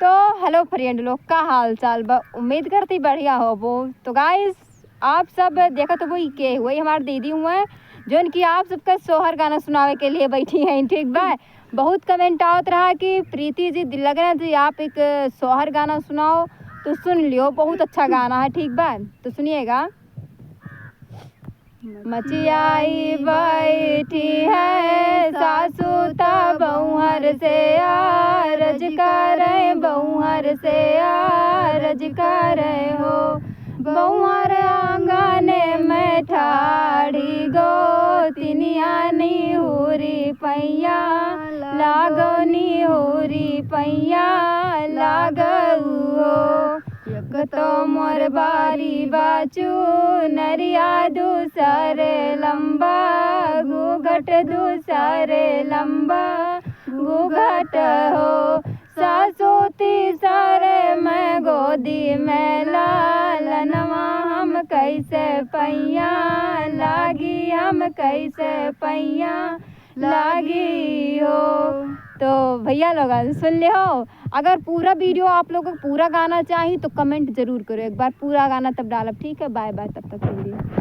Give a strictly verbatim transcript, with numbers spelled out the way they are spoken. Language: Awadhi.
तो हेलो फ्रेंड लोग, का हाल चाल बा? उम्मीद करती बढ़िया होबो। तो गाइस, आप सब देखत होबो, ई के हुए, हमार दीदी हुए, जौन कि आप सबके सोहर गाना सुनावे के लिए बैठी हैं, ठीक बा? बहुत कमेंट आवत रहा कि प्रीति जी, दिल लगना जी, आप एक सोहर गाना सुनाओ, तो सुन लियो, बहुत अच्छा गाना है, ठीक बा? तो सुनिएगा। मचियाई बैठी है सासू त बउहर से आरज करे, बउहर से आरज करे हो। बउहर आंगन में ठाढ़ी गोतिनिया निहुरी पैया लागो, निहुरी पैया लागो हो। एक तो मोर बारी बाचू नरिया दूसरे लंबा, घूघट दूसरे लंबा, घूघट हो। सासू तीसरे में गोदी में लालनवा, हम कैसे पैया लागी, हम कैसे पैया लागी हो। तो भैया लोगन सुन ले हो, अगर पूरा वीडियो आप लोगों को पूरा गाना चाहिए तो कमेंट जरूर करो एक बार, पूरा गाना तब डालब, ठीक है? बाय बाय, तब तक के लिए।